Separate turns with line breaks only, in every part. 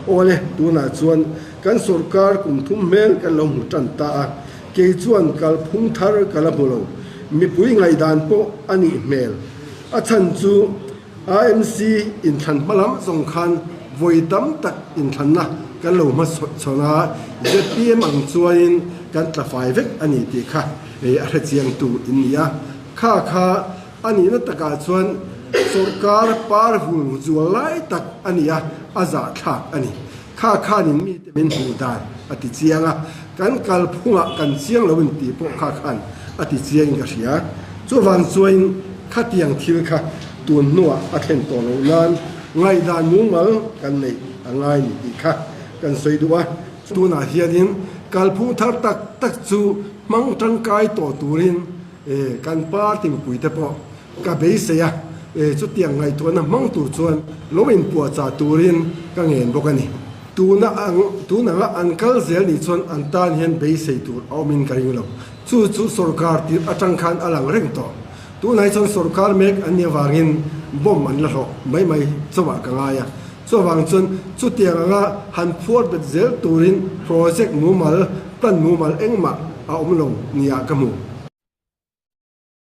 Awle, tunah chuan kan sorkar kum thum hmel kan lo hmu tan ta a, kei chuan kalphung thar ka la hmu lo. Mipui ngaihdan pawh a nih hmel. A chhan chu AMC inthlan hma lam zawng khan vawi tam tak inthlanna kan lo hma chhawn a, zpm ang chuanin kan tla fai vek a ni tih kha a hrechiangtu in ni a. Kha kha a nihna takah chuan sawrkar par vul zual lai tak a ni a, a zahthlak a ni. Kha khanin mite min hmuh dan a ti chiang a, kan kalphungah kan chiang lo in tih pawh kha khan a ti chiangin ka hria. Chuvang chuain khatiang thil kha tun hnuah a thlen tawh loh nan ngaihdan mumal kan neih a ngai ni tih kha kan sawi duh a. Tunah hianin kalphung thar tak tak chu hmang tangkai tawh turin Kan party mipuite pawh ka beisei a, chutiang ngaihtuahna hmang tur chuan lo inpuahchah turin ka ngen bawk a ni. Tuna ang tun anga an kal zel nih chuan an tan hian beisei tur a awmin ka ring lo. Chu chu sorkar tirh atang khan a lang reng tawh. Tunah hi chuan sorkar mek an nih avangin bomb an la hlawh mai mai chauhah ka ngai a. Chuvang chuan chutiang anga han phuar bet zel turin project mumal, plan mumal engmah a awm lo nia ka hmu.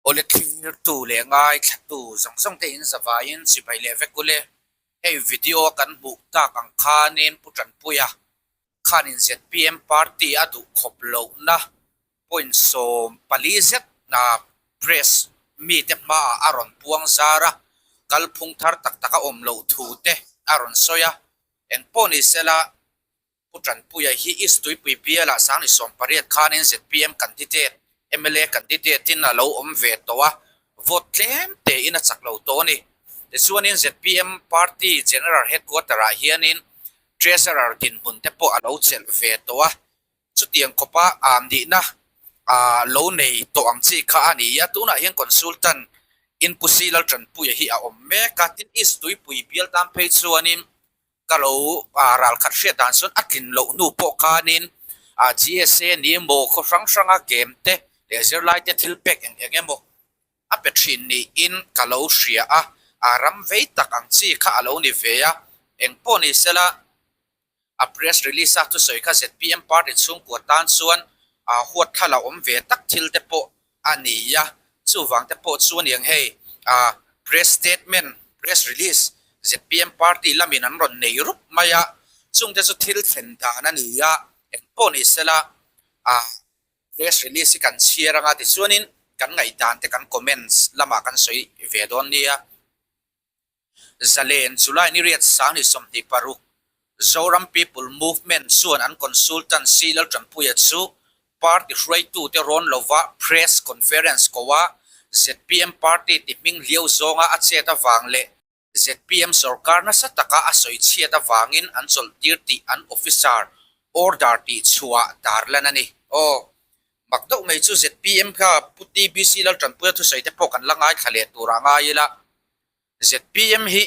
Awle thirtu leh ngaithlatu zawng zawng te in zavaiin chibai leh vek ule. Hei video a kan hmuh tak ang khanin Pu Tanpuia khanin zpm party a duh khawp lohna point 40 zet press mite hmaah a rawn puang zar a, kalphung thar tak tak a awm loh thu te a rawn sawi a. Engpawh ni sela Pu Tanpuia hi East Tuipui bialah 2018 khanin zpm candidate, mla candidate in a lo awm ve tawh a, vote tlem tein a chak lo tawh a ni. Tichuanin zpm party general headquarter ah hianin treasurer dinhmun te pawh a lo chelh ve tawh a, Chutiang khawpa am nihna lo nei tawh ang chi kha a ni a, tunah hian consultant in Pu Si Laltanpuia hi a awm mek a, tin East Tuipui bial tan phei chuanin ka lo ralkhat hriat dan chuan a tlin loh hnu pawh khanin GSA ni emaw khaw hrang hranga game te leh zirlai te thil pek eng eng emaw a pe thin niin ka lo hria a, a ram vei tak ang chi kha a lo ni ve a, engpawh ni sela. A press release a thusawi kha zpm party chhungkua tan chuan huat thla la awm ve tak thil te pawh a ni a, chuvang te pawh chu a ni ang hei press statement, press release zpm party lamin an rawn nei rup mai a, chungte chu thil thlen dan a ni a, engpawh ni sela press release hi kan chhiar anga tichuanin kan ngaihdan te kan comments lamah kan sawi ve dawn nia. Zalen July ni riat 2026, Zoram People Movement chuan an consultant C Laltanpuia chu party hruaitute rawn lova press conference koa zpm party ti hming hliau zawnga a chet avang leh zpm sorkar nasa taka a sawi chhiat avangin an chawlhtir tih an officer order tih chhuah tarlan a ni. Aw. Mak deuh mai chu zpm kha Pu TBC Laltanpuia thusawi te pawh kan la ngaithla leh turah ngai ila. Zpm hi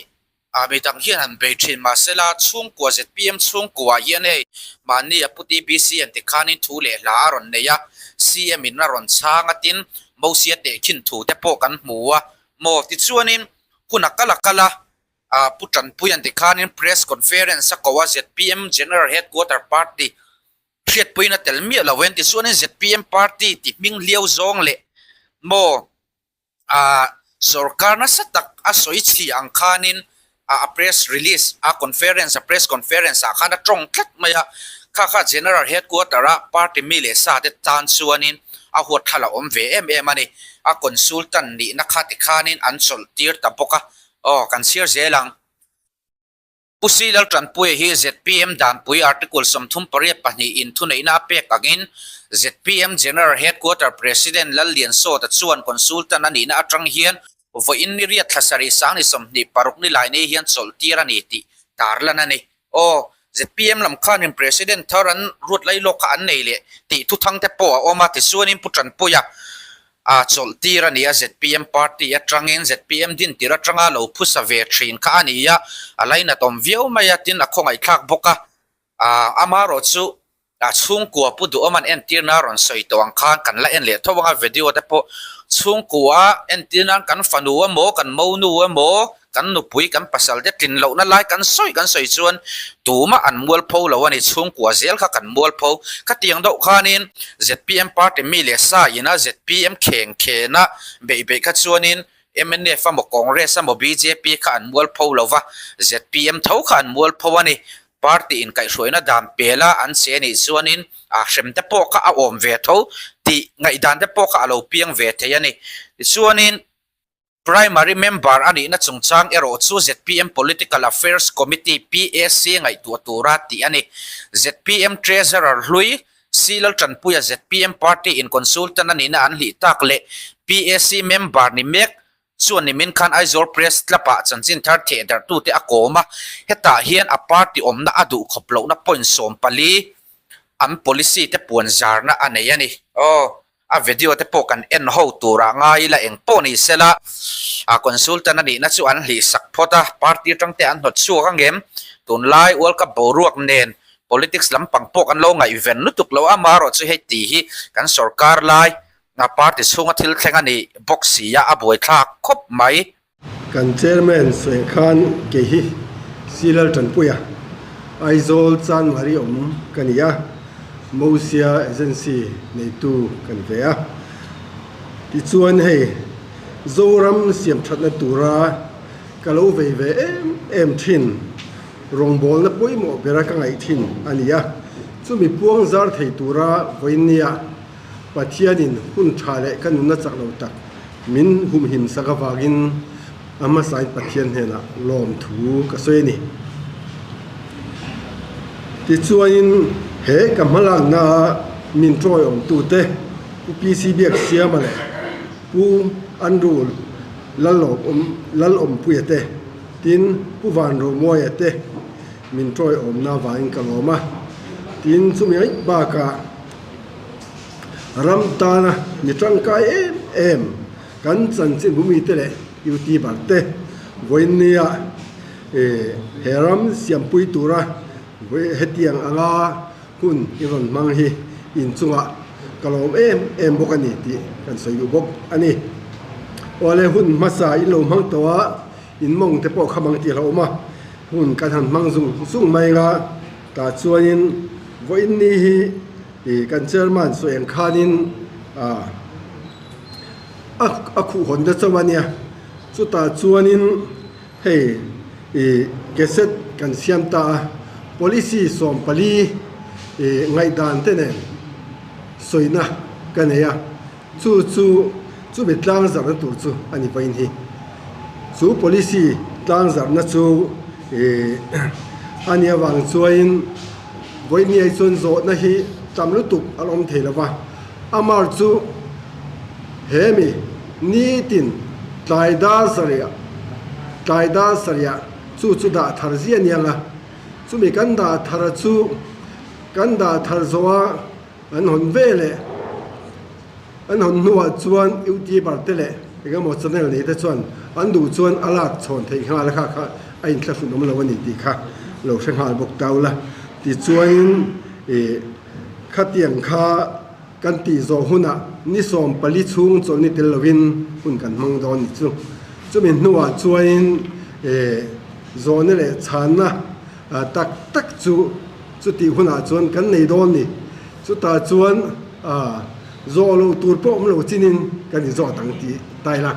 ah mi dang hian han bei thin mahsela chhungkua zpm chhungkua hian hei mahni a pu TBC an ti khanin thu leh hla a rawn nei a, CM in a rawn chhang a tin Mosia tehkhin thu te pawh kan hmu a maw tichuanin hun a kal a kal a ah pu Tanpui an ti khanin press conference a ko a zpm general headquarter party hriatpuiin a tel miah lo en tichuanin zpm party ti hming hliau zawng leh maw ah sorkar nasa tak a sawi chhi ang khanin a press release a conference a press conference ah khan a tawng tlat mai a, kha kha general headquarter a party mi leh sa te tan chuanin a huat thla la awm ve em em a ni, a consultant nihna kha tikhanin an chawlh tir ta bawk a, aw kan chhiar zel ang. Pu Si Laltanpuia hi zpm Danpui Article 38 in thuneihna a pek angin zpm General Headquarter President Lalliansawta chuan consultant a nihna atang hian vawiin ni riat thla sarih 2026 ni lai nei hian chawlh tir a ni tih tarlan a ni. Aw, zpm lam khanin President thar an ruat lai lawk kha an nei leh tih thuthang te pawh a awm a, tichuanin Pu Tanpuia a chawlh tir a ni a, zpm party atangin zpm din tir atanga lo phusa ve thin kha a ni a, a lainat awm viau mai a, tin a khawngaihthlak bawk a, amaherawh chu a chhungkua Pu Duhawman entirna a rawn sawi tawh ang khan kan la en leh tho ang a, video te pawh chhungkua entir nan kan fanu emaw kan monu emaw Kan nupui kan pasal te tlin lohna lai kan sawi kan sawi chuan tumah an mualpho lo a ni, chhungkua zel kha kan mualpho. Khatiang deuh khanin zpm party mi leh sa ina zpm kheng khena beih beih kha chuanin mnf emaw Congress emaw bjp kha an mualpho lo va, zpm tho kha an mualpho a ni. Party inkaihhruaina dan pela an che anih chuanin a hrem te pawh kha a awm ve tho tih ngaihdan te pawh kha a lo piang ve thei a ni. Tichuanin Primary member a nihna chungchang erawh chu zpm Political Affairs Committee, PAC, ngaihtuah tura tih a ni. Zpm Treasurer hlui C. Laltanpuia zpm party in consultant a nihna an hlih tak leh PAC member ni mek chuan nimin khan Aizawl Press Club-ah chanchin thar thehdarhtute a kawm a, hetah hian a party awmna a duhkhawp lohna point 14 an policy te puan zarna a nei a ni. Aw. A video te pawh kan en ho turah ngai ila eng pawh ni sela a consultant a nihna chu an hlih sak phawt a, party atang te an hnawt chhuak ang em? Tunlai World Cup boruak nen politics lampang pawh kan lo ngaihven lutuk lo a, amaherawh chu hei tih hi kan sorkar lai a party chhunga thil thleng a nih bawk si a, a buaithlak khawp mai.
Kan Chairman sawi khan kei hi Silal Tanpuia, Aizawl Chanmari awm ka ni a, Mosia Agency neitu ka ni ve a. Tichuan hei Zoram siamthatna tura ka lo vei ve em em thin, rawngbawlna pawimawh bera ka ngaih thin a ni a, chumi puang zar thei tura vawiinnia Pathianin hun tha leh ka nunna chak lo tak min humhim sak avangin a hmasain Pathian hnenah lawmthu ka sawi a ni. Tichuanin he ka hmalakna min tawiawmtute Pu PC Biaksiama leh Pu Andrew Lalawmpuia te, tin Pu Vanromuaia te min tawiawmna avangin ka lawm a. Tin chumi mai bakah Ram tana mi tangkai em em kan chanchinbu mite leh youtuber te vawiinnia he ram siampui tura hetiang anga hun i rawn hmang hi inchungah ka lawm em em bawk a ni tih kan sawi duh bawk a ni. Awle hun hmasa in lo hmang tawh a, in mawng te pawh kha mang tih hlauhawm a, hun kan han hmang zung zung mai anga tah chuanin vawiinni hi Ih kan chairman sawi ang khanin ah a a khuh hawn ta chauh a nia chutah chuanin hei ih cassette kan siam ta a policy 14 ih ngaihdan te nen sawina ka nei a chu chu chumi tlang zarhna tur chu a ni vawiin hi chu policy tlang zarhna chu ih a nih avang chuanin. Vawiin chuan zawhna hi tam lutuk a awm thei lo va, amar chu he mi nitin tlai dar sarih tlai dar sarih chu chu dah thar zia aniang a, chumi kan dah thar chu kan dah thar zawh a an hawn ve leh an hawn hnuah chuan youtuber te leh eng emaw channel nei te chuan an duh chuan a lak chhawn theih nghal a kha kha a inthlahrun awm lo a ni tih kha lo hre nghal bawk tau la. Tichuanin ih khatiang kha kan tih zawh hunah ni 14 chhung chawlhni tel lovin hun kan hmang dawn ni chu. Chumi hnuah chuanin ih zawhna leh chhanna tak tak chu chutih hunah chuan kan nei dawn ni. Chutah chuan zawh loh tur pawh awm lo chinin kan inzawt ang tih ta ila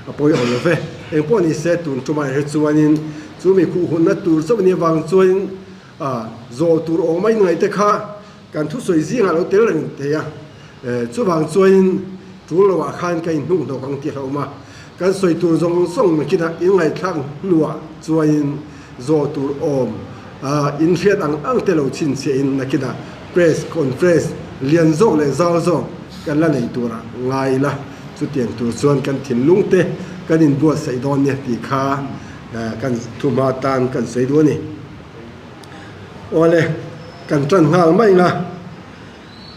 a pawi awm lo ve. Eng pawh ni se tun tumah erawh chuanin chu mi khuh hunna tur chauh nia vang chuanin zawh tur awm a inngaih te kha kan thusawi zingah lo tel reng thei a. Chuvang chuanin tul loah khan ka inhnuk hnawk ang tih hlauhawm a, kan sawi tur zawng zawng nakinah inngaihthlak hnuah chuanin zawh tur awm inhriat ang ang te lo chhinchhiahin nakinah press conference lian zawk leh zau zawk kan la nei turah ngai ila, chutiang tur chuan kan thinlung te kan inbuatsaih dawn nia tih kha kan thuhma tan kan sawi duh a ni. Awle, kan tan nghal mai nga.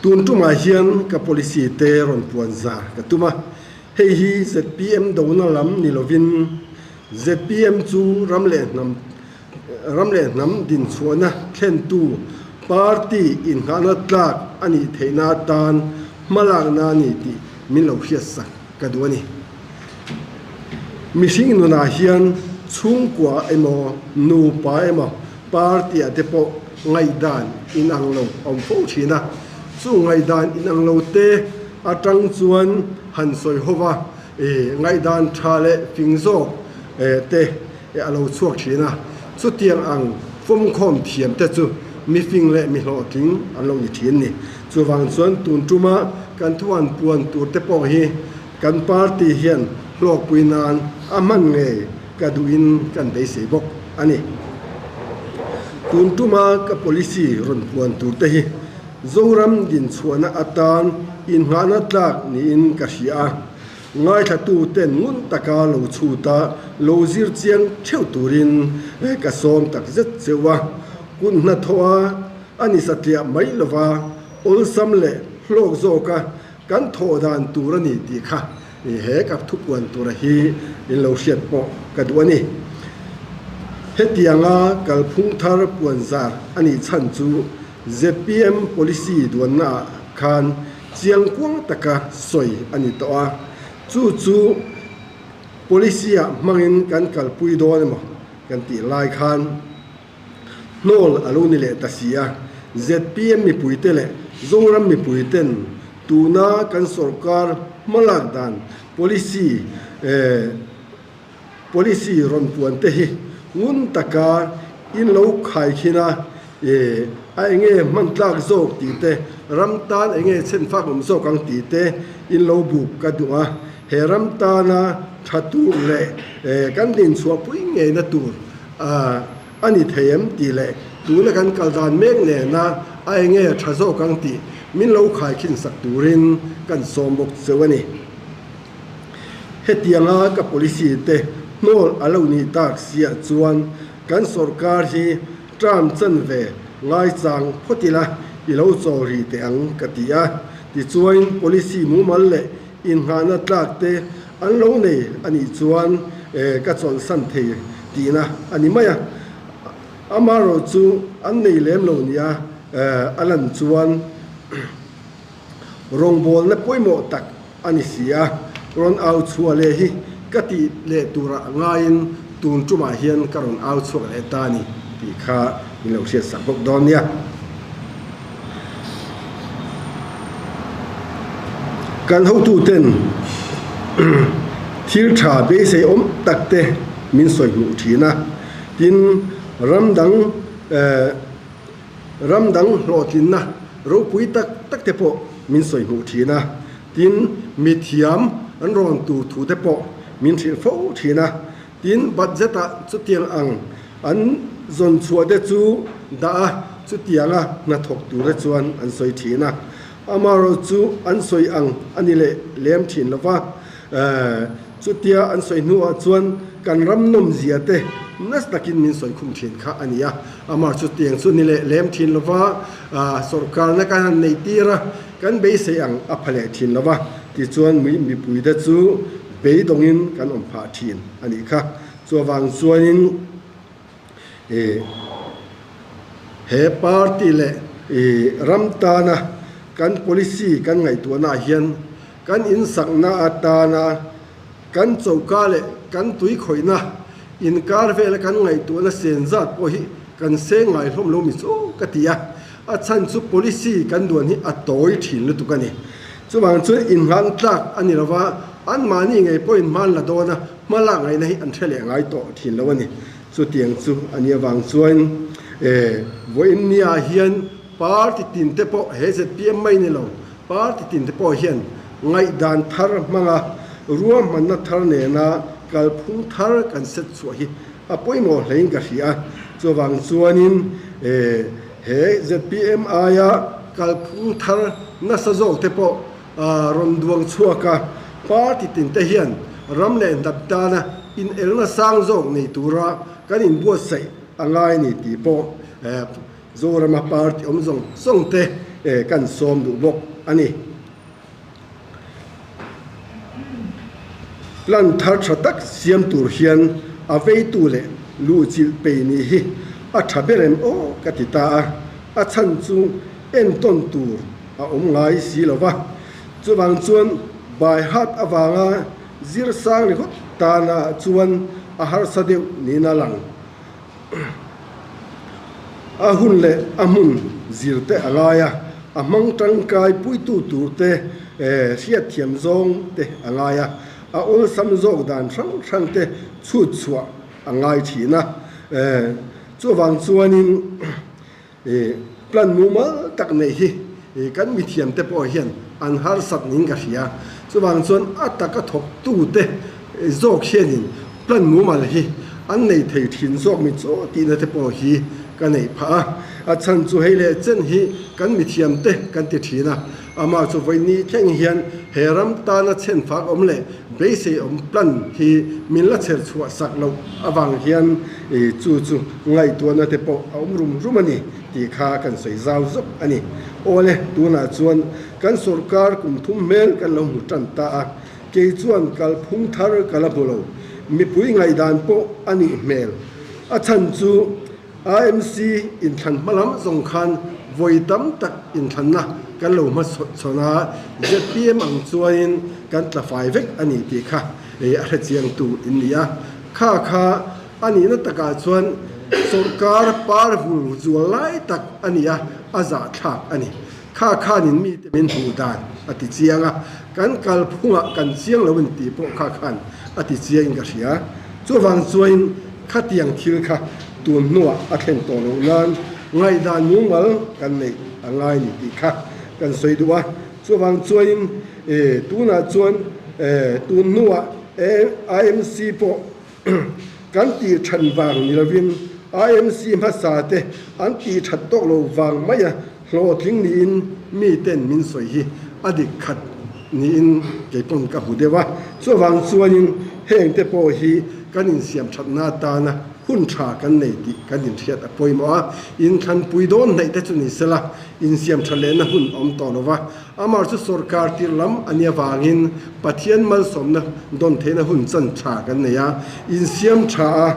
Tun tumah hian ka policy te rawn puan zar ka tum a, hei hi zpm dona lam ni lovin zpm chu ram leh hnam ram leh hnam dinchhuahna thlentu party inngahna tlak a nih theihna atan hmalakna a ni tih min lo hriatsak ka duh a ni. Mihring nunah hian chhungkua emaw, nupa emaw, party-ah te pawh ngaihdan inang lo a awm fo thin a. Chu ngaihdan inang lo te atang chuan han sawi ho va, ngaihdan tha leh fing zawk te a lo chhuak thin a. Chutiang ang fawmkhawm thiam te chu mifing leh mi hlawhtling an lo ni thin ni. Chuvang chuan tun tuma kan thuan puan tur te pawh hi Kan party hian hlawkpui nan a hman ngei ka duhin kan beisei bawk a ni. Tun tuma ka policy rawn puan tur te hi Zoram dinchhuahna atan inngahna tlak niin ka hria a, ngaithlatu ten ngun taka lo chhuta lo zir chiang theuh turin ka sawm tak zet cheu a, kut hnathawh a a ni satliah mai lova awlsam leh hlawk zawka Kan thawh dan tur a ni tih kha he ka thupuan tura hi in lo hriat pawh ka duh a ni. Hetianga kalphung thar puan zar a nih chhan chu zpm policy duannaah khan chiang kuang taka sawi a ni tawh a, chu chu policy-ah hmangin kan kalpui dawn emaw kan tih lai khan, Hnawl a lo ni leh ta si a, zpm mipuite leh Zoram mipuiten tuna kan sorkar hmalak dan policy policy rawn puan te hi ngun taka in lo khaikhin a, a enge hman tlak zawk tih te, ram tan enge chhenfak awm zawk ang tih te in lo buk ka duh a, he ram tana tha tur leh kan dinchhuahpui ngeina tur A ni thei em tih leh tuna kan kal dan mek nena a enge tha zawk ang tih min lo khaikhin sak turin kan sawm bawk cheu a ni. Hetianga ka policy te hnawl a lo nih tak siah chuan kan sorkar hi term chan ve ngaichang phawt ila i lo chawl rih teh ang ka ti a. Tichuan policy mumal leh Inngahna tlak te an lo nei a nih chuan ka chawlhsan thei tihna a ni mai a. Amaherawh chu an nei lem lo nia a lan chuan rawngbawlna pawimawh tak a ni si a. Rawn au chhuah leh hi ka tih leh turah ngaiin tun tumah hian ka rawn au chhuak leh ta a ni tih kha min lo hriatsak bawk dawn nia. Kan hotuten thil tha beisei awm tak te min sawi hmuh thin a, tin ram dang ram dang hlawhtlinna ropui tak tak te pawh min sawi hmuh thin a, tin mithiam an rawn tur thu te pawh min hrilh fo thin a. Tin, budget-ah chutiang ang an zawn chhuah te chu dah a, chutianga hnathawk tura chuan an sawi thin a. Amaherawh chu an sawi ang a ni leh lem thin lo va, chutia an sawi hnuah chuan kan ram nawmzia te nasa takin min sawi khum thin kha a ni a. Amaherawh chutiang chu ni leh lem thin lo va, sawrkarna kan han neih tir a, kan beisei ang a pha leh thin lo va, tichuan mipuite chu Beidawngin kan awm phah thin a nih kha. Chuvang chuanin ih he party leh ih ram tana kan policy kan ngaihtuahnaah hian kan insakna atana kan choka leh kan tui khawihna inkar vela kan ngaihtuahna sen zat pawh hi kan seng ngai hlawm lo mi chu ka ti a. A chhan chu policy kan duan hi a tawi thin lutuk a ni. Chuvang chuan inhlan tlak a ni lova, anmahni ngei pawhin hma an la dawn a, hma lak ngaihna hi an hre leh ngai tawh thin lo a ni. Chutiang chu a nih avang chuan vawiin niah hian party tin te pawh he zpm mai ni lo, party tin te pawh hian ngaihdan thar hmanga ruahmanna thar nena kalphung thar kan set chhuah hi a pawimawh hlein ka hria a. Chuvang chuanin He zpm aia kalphung thar nasa zawk te pawh rawn duang chhuak a, party tin te hian ram leh hnap tana inelna sang zawk nei tura kan inbuatsaih a ngai ni tih pawh Zorama party awm zawng zawng te kan sawm duh bawk a ni. Plan thar tha tak siam tur hian a veitu leh luhchilh pei nih hi a tha ber em aw ka ti ta a, a chhan chu entawn tur a awm ngai si lo va. Chuvang chuan by heart avanga zir sang ringawt Tana chuan a harsa deuh niin a lang. A hun leh a hmun zir te a ngai a, a hmang tangkai puitu tur te hriatthiam zawng te a ngai a, a awlsam zawk dan hrang hrang te chhut chhuah a ngai thin a. Chuvang chuanin Plan mumal tak neih hi kan mithiamte pawh hian an harsat niin ka hria. Chuvang chuan a taka thawktute zawk hianin plan mumal hi an nei thei thin zawk mi chaw tihna te pawh hi ka neih phah a. A chhan chu hei leh chen hi kan mithiamte kan ti thin a, amah chu vawiini thleng hian he ram tana chhen fak awm leh beisei awm plan hi min la chher chhuah sak loh avang hian Chu chu ngaihtuahna te pawh a awm rum rum a ni tih kha kan sawi zau zawk a ni. Awle, tunah chuan kan sawrkar kum thum hmel kan lo hmu tan ta a, kei chuan kalphung thar ka la hmu lo. Mipui ngaihdan pawh a nih hmel. A chhan chu AMC inthlan hma lam zawng khan vawi tam tak inthlanna kan lo hmachhawn a, zpm ang chuanin kan tla fai vek a ni tih kha a hrechiangtu in ni a. Kha kha a nihna takah chuan sawrkar par vul zual lai tak a ni a, a zahthlak a ni. Kha khanin mite min hmuh dan a ti chiang a, kan kalphungah kan chiang lo in tih pawh kha khan a ti chiangin ka hria. Chuvang chuain khatiang thil kha tun hnuah a thlen tawh loh nan ngaihdan mumal kan neih a ngai ni tih kha kan sawi duh a. Chuvang chuain tunah chuan tun hnuah AMC pawh kan tih than vang ni lovin AMC hmasa te an tih that tawk lo vang mai a, hlawhtling niin mi ten min sawi hi a dik khat niin kei pawn ka hmu deuh a. Chuvang chuanin heng te pawh hi kan insiam thatna atana hun tha kan nei tih kan inhriat a pawimawh a, inthlanpui dawn hnaih te chu ni sela insiam tha lehna hun a awm tawh lo va. Amah chu sawrkar tir lam a nih avangin Pathian malsawmna dawn theihna hun chan tha kan nei a, insiam tha a,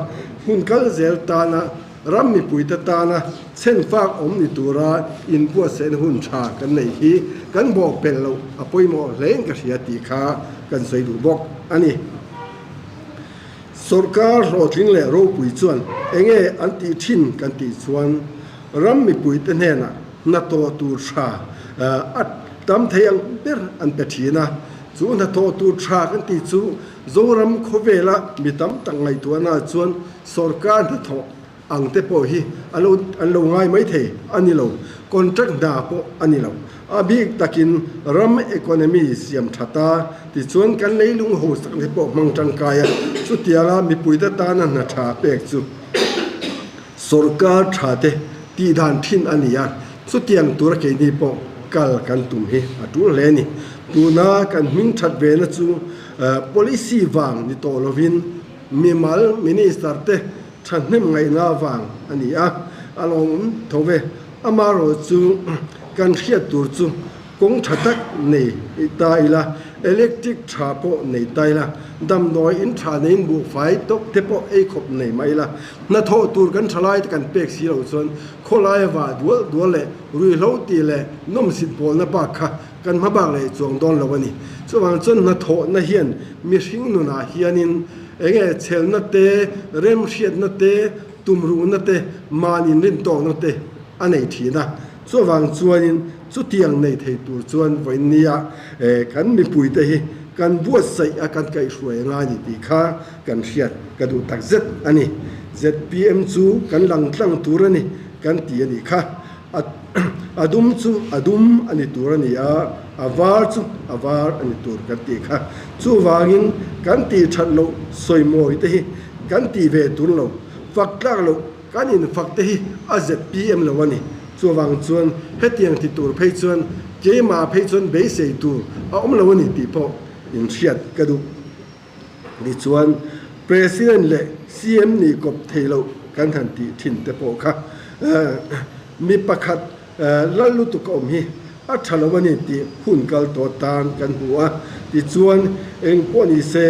hun kal zel tana ram mipuite tana chhenfak awm ni tura inbuatsaihna hun tha kan neih hi kan bawhpelh loh a pawimawh hlein ka hria tih kha kan sawi duh bawk a ni. Sawrkar hlawhtling leh ropui chuan enge an tih thin kan tih chuan ram mipuite hnenah hnathawh tur tha a tam thei ang ber an pe thin a, chu hnathawh tur tha kan tih chu Zoram khawvela mi tam tak ngaihtuahna chuan sawrkar hnathawh ang te pawh hi a lo an lo ngai mai thei a ni lo, contract hna pawh a ni lo. A bik takin ram economy siam that a, tichuan kan leilung hosak te pawh hmang tangkai a, chutianga mipuite tana hna tha pek chu Sawrkar tha te tih dan thin a ni a, chutiang tura keini pawh kal kan tum hi a tul hle a ni. Tuna kan hming that ve na chu policy vang ni tawh lovin mimal minister te thahnem ngaihna vang a ni a, a lawmawm tho ve. Amaherawhchu kan hriat tur chu Kawng tha tak nei ta ila, electric tha pawh nei ta ila, damdawi in tha neiin buhfai tawp te pawh ei khawp nei mah ila, hnathawh tur kan tha lai te kan pek si loh chuan khawlaia vah dual dual leh ruihhlo tih leh nawmsit pawlna bak kha kan hma bak leh chuang dawn lo a ni. Chuvang chuan hnathawhna hian mihring nunah hianin enge chhelna te, remhriatna te, tumruhna te, mahni rintawkna te a nei thin a. Chuvang chuanin chutiang nei thei tur chuan vawiinnia kan mipuite hi kan buatsaih a kan kaihhruai a ngai ni tih kha kan hriat ka duh tak zet a ni. Zpm chu kan lang tlang tur a ni kan ti a nih kha. A dum chu a dum a ni tur a ni a, a var chu a var a ni tur kan tih kha. Chuvangin kan tih that loh sawimawi te hi kan tih ve tur lo, fak tlak loh Kan infak te hi a zpm lo a ni. Chuvang chuan hetiang ti tur phei chuan keimah phei chuan beisei tur a awm lo a ni tih pawh inhriat ka duh. Tichuan President leh CM nih kawp thei loh kan han tih thin te pawh kha mi pakhat lal lutuk a awm hi a tha lo a ni tih hun kal tawh tan kan hmu a. Tichuan engpawh ni se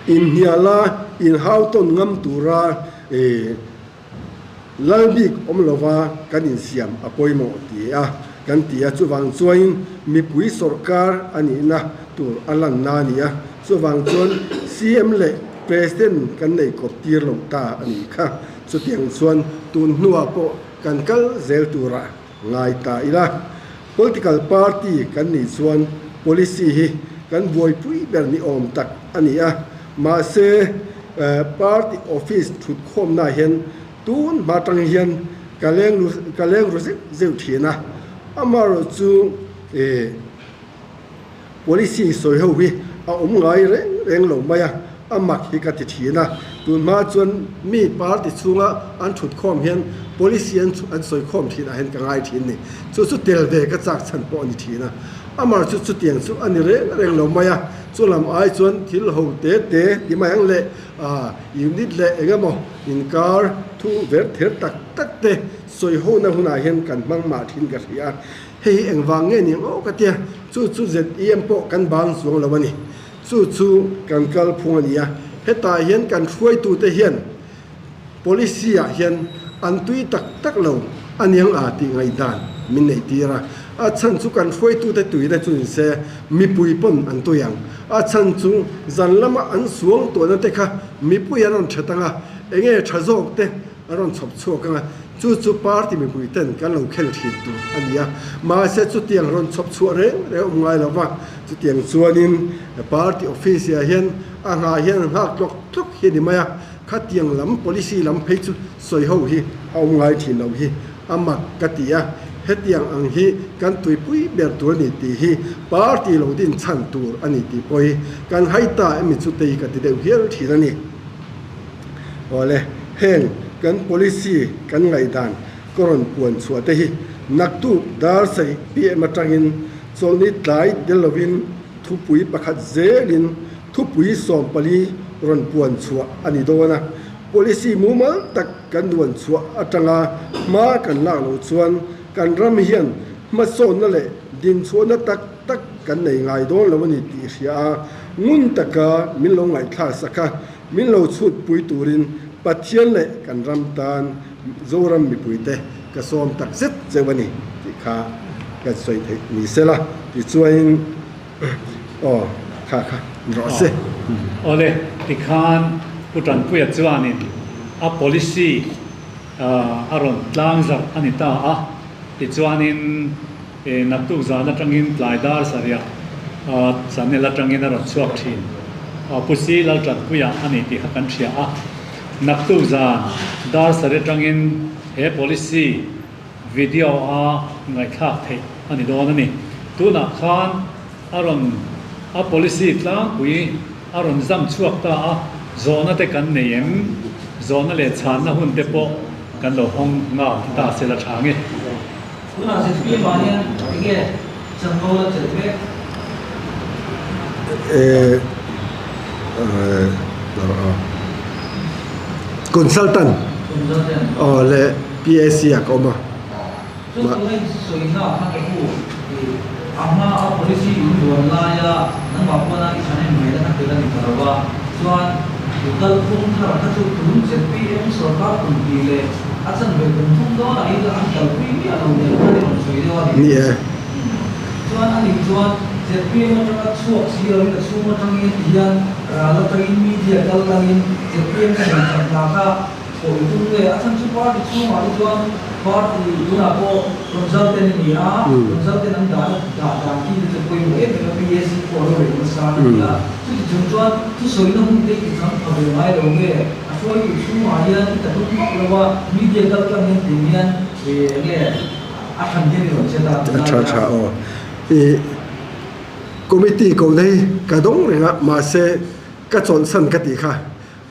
Inhniala inhau tawn ngam tura lal bik awm lova kan insiam a pawimawh ti a kan ti a, chuvang chuain mipui sawrkar a nihna tur a lanna a ni a. Chuvang chuan CM leh President kan nei kawp tir lo ta a nih kha. Chutiang chuan tun hnuah pawh kan kal zel turah ngai ta ila. Political party kan nih chuan policy hi kan buaipui ber ni awm tak a ni a. Mahse, party office thutkhawmnaah hian tun hma tang hian ka leng ka leng ru zeuh zeuh thin a. Amaherawhchu Policy sawi ho hi a awm ngai reng reng lo mai a, a mak hi ka ti thin a. Tun hma chuan mi party chhunga an thut khawm hian policy an an sawi khawm thin ah hian ka ngai thin ni. Chu chu tel ve ka chak chhan pawh a ni thin a. Amar chu chutiang chu a ni reng reng lo mai a, chu lam ai chuan thil ho te te ti mai ang leh unit leh eng emaw inkar thu ver ther tak tak te sawi hona hunah hian kan hmang mah thin ka hria a. Hei hi engvang nge ni ang aw ka tia, chu chu ZEM pawh kan bang chuang lo a ni. Chu chu kan kalphung a ni a, hetah hian kan hruaitute hian policy ah hian an tui tak tak lo a niang a tih ngaihdan min neih tir a. A chhan chu kan hruaitute tuina chu ni se mipui pawn an tui ang. A chhan chu zan lama an suang tuahna te kha mipui an rawn that ang a, enge tha zawk te a rawn chhawp chhuak ang a, chu chu party mipui ten kan lo khel thin tur a ni a, mahse chutiang rawn chhawp chhuah reng reng awm ngai lo va, chutiang chuanin party office ah hian a nghah hian an nghak tlawk tlawk hi a ni mai a, khatiang lam policy lam phei chu sawi ho hi a awm ngai thin lo hi a mak ka ti a, hetiang ang hi kan tuipui ber tur a ni tih hi party lo din chhan tur a ni tih pawh hi kan hai ta emi chu te hi ka ti deuh hial thin a ni. Awle, heng kan policy kan ngaihdan ka rawn puan chhuah te hi naktuk dar sarih pm atangin chawlhni tlai del lovin thupui pakhat zelin thupui 14 rawn puan chhuah a ni dawn a. Policy mumal tak kan duan chhuah atanga hma kan lak loh chuan kan ram hian hmasawnna leh dinchhuahna tak tak kan nei ngai dawn lo a ni tih hria a, ngun taka min lo ngaihthlak sak a. Min lo chhut pui turin Pathian leh kan ram tan Zoram mipuite ka sawm tak zet cheu a ni tih kha kan sawi theih ni se la, tichuain aw kha kha ni rawh se.
Awle, tikhan Pu Tanpuia chuanin a policy a rawn tlang zarh a ni ta a, tichuanin Naktuk zan atangin tlai dar sarih ah channel atangin a rawn chhuak thin. Pu Si Laltanpuia a ni tih kha kan hria a. Naktuk zan dar sarih atangin he policy video a ngaihthlak theih a ni dawn a ni. Tunah khan a rawn a policy tlangpui a rawn zam chhuak ta a, zawhna te kan nei em? Zawhna leh chhanna hun te pawh kan lo hawng nghal ta se la tha nge.
Tunah zpm ah hian enge chanvo la chelh mek?
Consultant leh PAC ah ka awm a.
Chu tuna in sawi hna kha ka pu i a hma a policy in duan laia nangmah pawna i thahnem ngaihna kha tel a ni ta lo a, chuan i kalphung thar kha chu tun zpm sorkar kum tih leh a chanve kum thum dawnah hi an kalpui miah lo nen khan i rawn sawi deuh a ni.
Ni e.
Chuan a nih chuan zpm atanga chhuak si loin a chhung atangin ti hian ral atangin media kal tlangin zpm sawi chak hna kha Pawh i tum nge? A chhan chu party chhungah te chuan party tunah pawh consultant a ni a, consultant an dahna dah dan khi te chu pawimawh em em a, PAC pawh a lo rei nasa a ni a. Chuti chung chuan thusawina hun te i chang pha ve ngai lo nge? A hruaitu chhungah hian i ta tum vak lo a, media kal tlang hian tih hian enge a hran hian i rawn che ta
A tha tha aw. I committee ko na hi ka dawng reng a, mahse ka chawlhsan ka tih kha.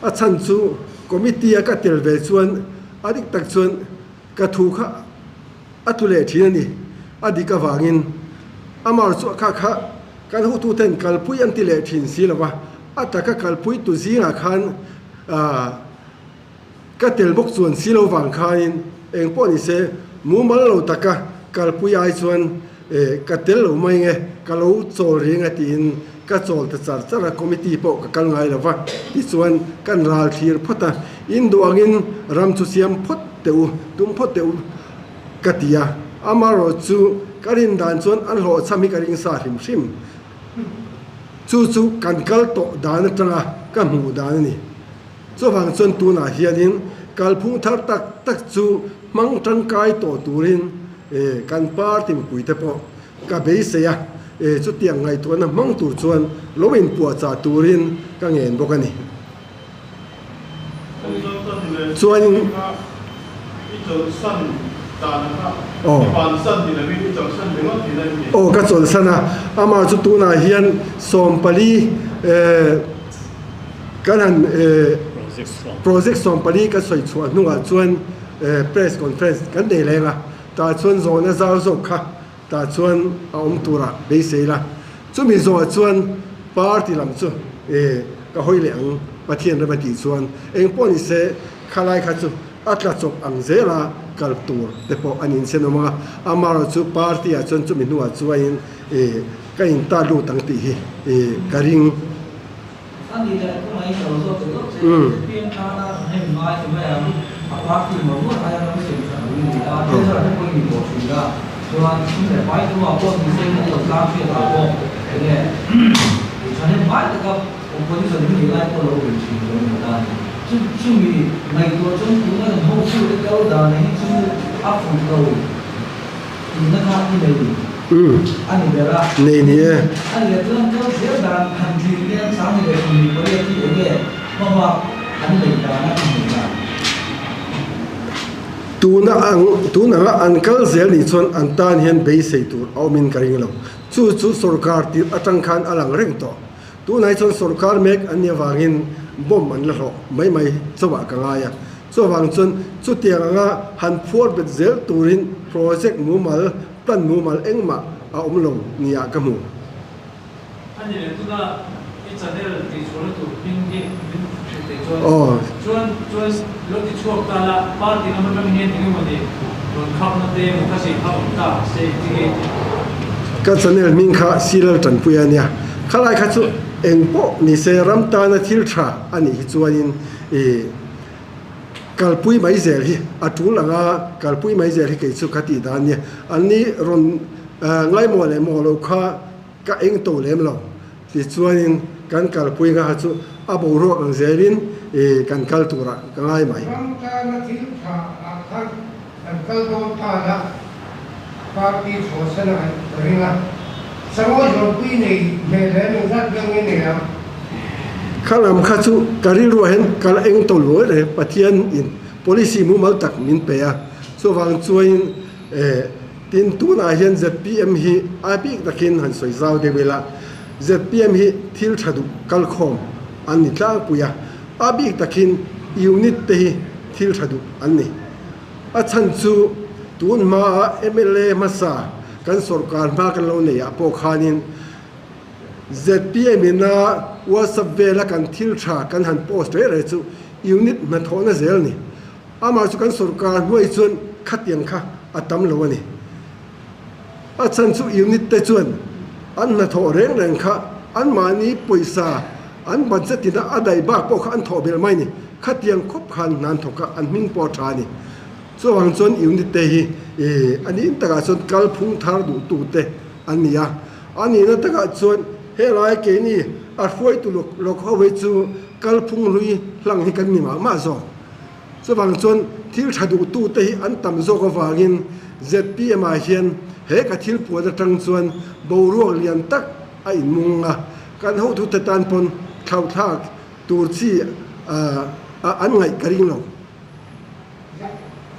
A chhan chu committee a ka tel ve chuan a dik tak chuan ka thu kha a tlu leh thin a ni. A dik avangin amah chu kha kha kan hotu ten kalpui an ti leh thin si lo va, a taka kalpui tu zingah khan ka tel bawk chuan si lo vang khanin eng pawh ni se mumal lo taka kalpui ai chuan ka tel lo mai nge ka lo chawl reng a tiin Ka chawl ta char char a, committee pawh ka kal ngai lo va, tichuan kan ral thlir phawt a, in duh angin ram chu siam phawt teh u, tum phawt teh u ka ti a, amaherawh chu ka rin dan chuan an hlawhchham hi ka ring sa hrim hrim. Chu chu kan kal tawh dan atanga ka hmuh dan a ni. Chuvang chuan tunah hianin kalphung thar tak tak chu hmang tangkai tawh turin kan party mipuite pawh ka beisei a, chutiang ngaihtuahna hmang tur chuan lo inpuahchah turin ka ngen bawk a ni. Chuanin. Aw. Aw ka chawlhsan a, amah chu tunah hian sawmpali kan han project sawmpali ka sawi chhuah hnungah chuan press conference kan nei leng a, tah chuan zawhna zau zawk kha tah chuan a awm turah beisei la, chumi zawhah chuan party lam chu ka hawi leh ang Pathian rem a tih chuan engpawh ni se khalai kha chu a tla chawp ang zela kal tur te pawh a niin sen awm ang a, amaherawhchu party ah chuan chumi hnuah chuanin ka in tar lut ang tih hi ka ring.
A ni leh kawng a in lo zawt ta zawt che, ZPM tana thahnem ngai ti mai ang, a party mawlh mawlh aia ram siam that duh i ni a, treasurer te pawh i ni tawh thin a, chuan sum leh pai tumah pawh ni se an lo tlang hriat ah pawh enge thahnem ngai taka opposition hi nih lai pawh lo bei thin lo ni ta ni. Chu chumi ngaihtuah chuan tuna kan hotute kal dan hi chu a fuh lo. Tihna kha i nei a ni ber a.
Nei ni e.
A ni leh chuan kal zel dan han tlir hian Sangni leh Sawmli pariat hi eng nge hmabak an neih dan a hmuh dan?
Tuna ang tun anga an kal zel nih chuan an tan hian beisei tur a awmin ka ring lo. Chu chu sorkar tirh atang khan a lang reng tawh. Tunah hi chuan sorkar mek an nih avangin bomb an la hlawh mai mai chauhah ka ngai a. Chuvang chuan chutiang anga han phuar bet zel turin project mumal, plan mumal engmah a awm lo nia ka hmu.
A ni leh tuna i channel tihchhuahna tur hming hi min hrilh theih chuan chuan chuan lo ti chhuak ta la, party lam atang hian eng emaw ni rawn khakna te emaw kha sei kha awm ta se ti nge ti.
Ka channel hming kha Silal Tanpuia a nia, khalai kha chu engpawh ni se ram tana thil tha a nih hi chuanin i Kalpui mai zel hi a tul ang a, kalpui mai zel hi kei chu ka tih dan nia. An ni rawn ngaimawh leh mawh lo kha ka eng to lem lo. Tichuanin kan kalpui nga kha chu a boruak ang zelin kan kal turah ka ngai mai.
Ram tana thil tha ah khan kan kal dawn tan a, party chhuahsan a ngaih ka ring a, Sangawi Zawlpui nei hmel hle min zat deuh nge nei ang.
Kha lam kha chu ka rilruah hian ka la eng to luai reng, Pathian in policy mumal tak min pe a, chuvang chuain tin tunah hian zpm hi a bik takin han sawi zau deuh ila, zpm hi thil tha duh kalkhawm an ni tlangpui a, a bik takin unit te hi thil tha duh an ni. A chhan chu tun hmaa mla hmasa kan sorkar hma kan lo neih ah pawh khanin zpm ina WhatsApp vela kan thil tha kan han post reh reh chu unit hnathawhna zel a ni. Amah chu kan sorkar hnuai chuan khatiang kha a tam lo a ni. A chhan chu unit te chuan an hnathawh reng reng kha anmahni pawisa an budget ina a daih bak pawh kha an thawh belh mai a ni. Khatiang khawp khan hna an thawk a, an hming pawh a tha a ni. Chuvang chuan unit te hi a nih takah chuan kalphung thar duhtute an ni a. A nihna takah chuan helai keini a hruaitu lawk ho hi chu kalphung hlui hlang hi kan ni mah mah zawk. Chuvang chuan thil tha duhtute hi an tam zawk avangin zpm ah hian he ka thil puan atang chuan boruak lian tak a inmung a, kan hotute tan pawn thlauhthlak Tur chi an ngaih ka ring lo.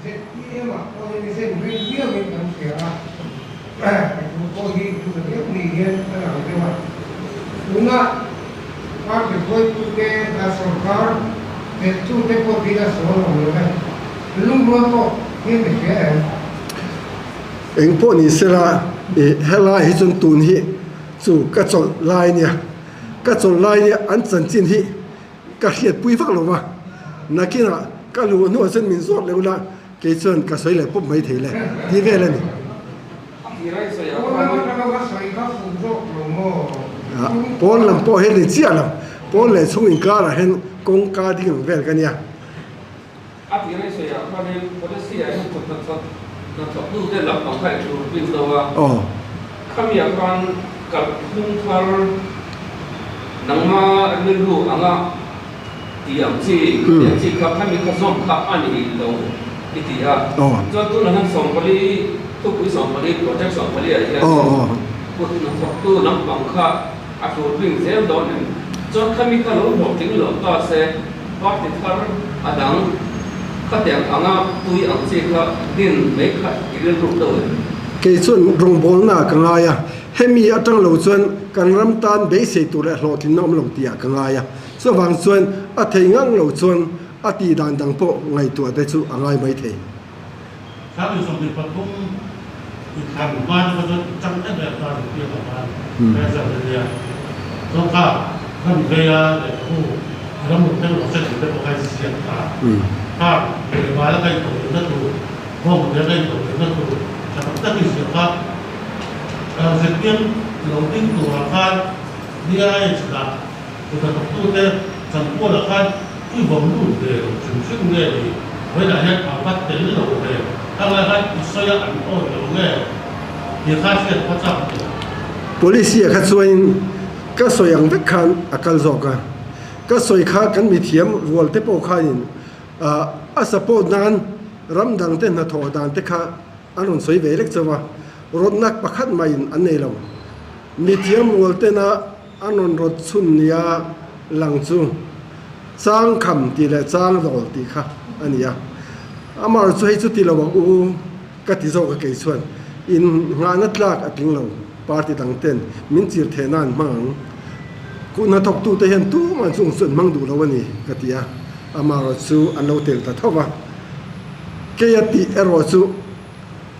ZPM ah pawh hian i zen rei viau in kan hria a, mipui pawh hi thu ta deuh ni hian a lang deuh a. Tuna party hruaitute a sorkar chelhtute pawh tih a sawn awm lo e. Lungrual pawh hian i hria em?
Eng pawh ni sela helai hi chuan tun hi chu ka chawlh lai nia. Ka chawl lai nia an chanchin hi ka hriatpui vak lo va, nakinah ka luh hnuah chuan min zawt leuh la, kei chuan ka sawi leh pawp mai thei le tih vel a ni. Pawn lam pawh hian ni chiah lo, pawn leh chhung inkarah hian kawngka ding ang vel ka nia. Aw.
Nangma rilru anga ti ang chi, ti ang chi kha khami kha zawm kha a ni lo i ti a. Chuan tunah hian 14, thupui 14, project 14 ah hian kut hnathawktu lampang kha a hrul bing zel dawn em? Chuan khami kha lo hlawhtling lo ta se party thar a dang khatiang anga tui ang chi kha din mai kha i rilru deuh em?
Kei chuan rawngbawlna ka ngai a. Hemi atang lo chuan kan ram tan beisei tur leh hlawhtlinna awm lo tihah ka ngai a, chuvang chuan a thei ngang lo chuan a tih dan dang pawh ngaihtuah te chu a ngai mai thei.
23 i thlan hma te kha chuan i tang em em ta ni piak ang khan result a nia. Chuan kha ram veia lehkhabu i ram ruk deuh lo hre tur te pawh kha i ziak ta. Kha lehkha a kaih tawh lohna tur Bawng te rei tawh lohna tur tha tak tak i ziah kha. Zirtir lo ding turah khan DIH dah kut a thawktute chanpualah khan i vawm lut ve lo hrim hrim nge ni? Vawiinah hian a va tel lo ve. Khang lai khan i sawi a an awi lo nge tih kha hriat kha chak tawh.
Policy-ah kha chuanin ka sawi ang vek khan a kal zawk a, ka sawi kha kan mithiam rual te pawh khanin A support nan ram dang te hnathawh dan te kha an rawn sawi ve lek chauh a, rawtnak pakhat maiin an nei lo. Mithiam rual tena an rawn rawt chhun nia lang chu chang kham tih leh chang dawl tih kha a ni a. Amah chu hei chu ti lo ang u ka ti zawk a kei chuan in nghahna tlak a tling lo party dang ten min chir theh nan hmang ang. Kuh hnathawktute hian tumah chung chu an hmang duh lo a ni ka ti a. Amaherawh chu an lo tel ta tho va, kei a tih erawh chu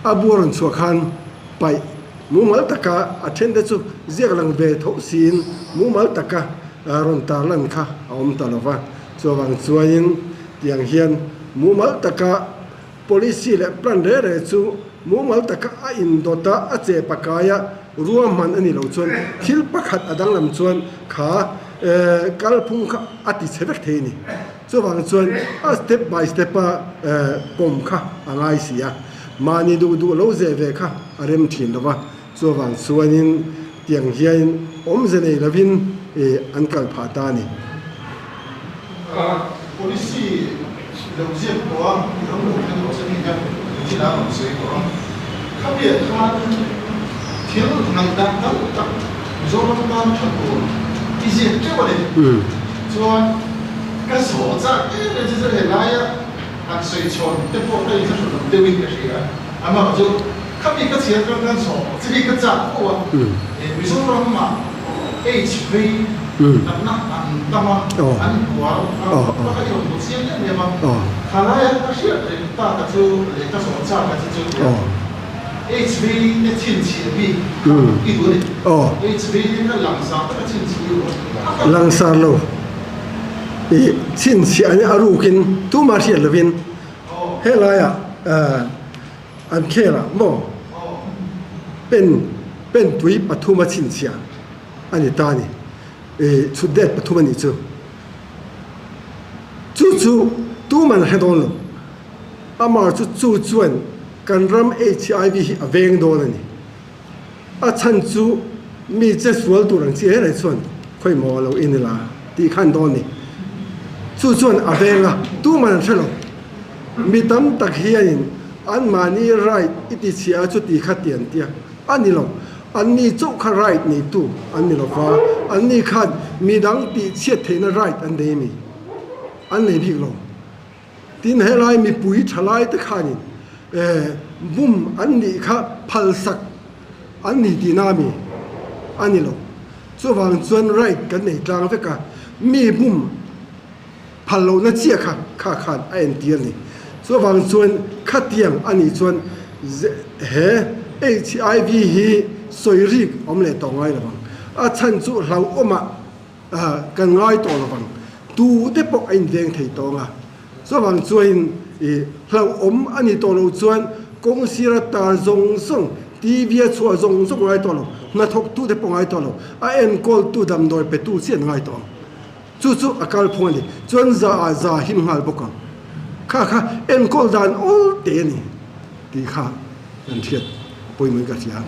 a bu a rawn chhuah khan paih mumal taka a then te chu ziak lang ve tho siin mumal taka rawn tarlan kha a awm ta lo va. Chuvang chuanin tiang hian mumal taka policy leh plan reh reh chu mumal taka a indawt a, a che pakai a, ruahman a ni lo chuan thil pakhat a danglam chuan kha kalphung kha a ti chhe vek thei a ni. Chuvang chuan a step by step a pawm kha a ngai si a, mahni duh duh lo zeh ve kha a rem thin lo va, chuvang chuanin tiang hianin awmze nei lovin an kal phah ta a ni.
Policy lo ziak tawh a, i ram lo thleng rawh se tih hian chin a rawn sawi tawh a. Khamiah khan thil ngaihdan tam tak Mizoram tan tha tur i ziak teuh a ni. Chuan ka zawh chak em em chu chu helaia han sawi chhawn te pawh ka inhre lo deuhin ka hria. Amah chu khami ka chhiar khan khan zawh chi hi ka chak fo a. Mizoramah HV natna an tam a, an buar a, bak a i rawn hmu chiang em em a. Khalaia ka hriat reng tak a chu leh ka zawh chak a chu chu tia HV te chhinchhiah bik kha i duh a ni. HV te kha langsar taka chhinchhiah i duh a.
Langsar lo i chhinchhiah ania a rukin tumah hriat lovin helaiah An khel ah maw pen pen pui pathum a chhinchhiah a ni ta a ni. Ih chhut det pathum a nih chu. Chu chu tuman a hre dawn lo. Amah chu chu chuan kan ram HIV hi a veng dawn a ni. A chhan chu mi che sual tur ang chi reng reng chuan khawi maw lo in ila tih khan dawn ni. Chu chuan a veng a, tuman an hre lo. Mi tam tak hianin anmahni right i ti chhia a chuti kha ti an tia. A ni lo. Anni chauh kha right neitu an ni lo va, anni khan midang tih chhiat theihna right an nei a mi? An nei bik lo. Tin, helai mipui thalai te khanin bum an nih kha phalsak an ni tihna a mi a ni lo. Chuvang chuan right kan nei tlang vek a, mi bum phal lohna chiah kha kha khan a entir a ni. Chuvang chuan khatiang a nih chuan he HIV hi sawi rik awm leh tawh ngai lovang. A chhan chu hlauhawmah Kan ngai tawh lo vang. Tu te pawh a inveng thei tawh ang a. Chuvang chuanin i hlauhawm a ni tawh lo chuan kawng sira tar zawng zawng, TV a chhuah zawng zawng ngai tawh lo, hnathawk tu te pawh ngai tawh lo, a enkawl tu damdawi pe tu chiah an ngai tawh ang. Chu chu a kalphung a ni. Chuan za ah za him nghal bawk ang. Kha kha enkawl dan awl te a ni tih kha kan hriat pawimawhin ka hria.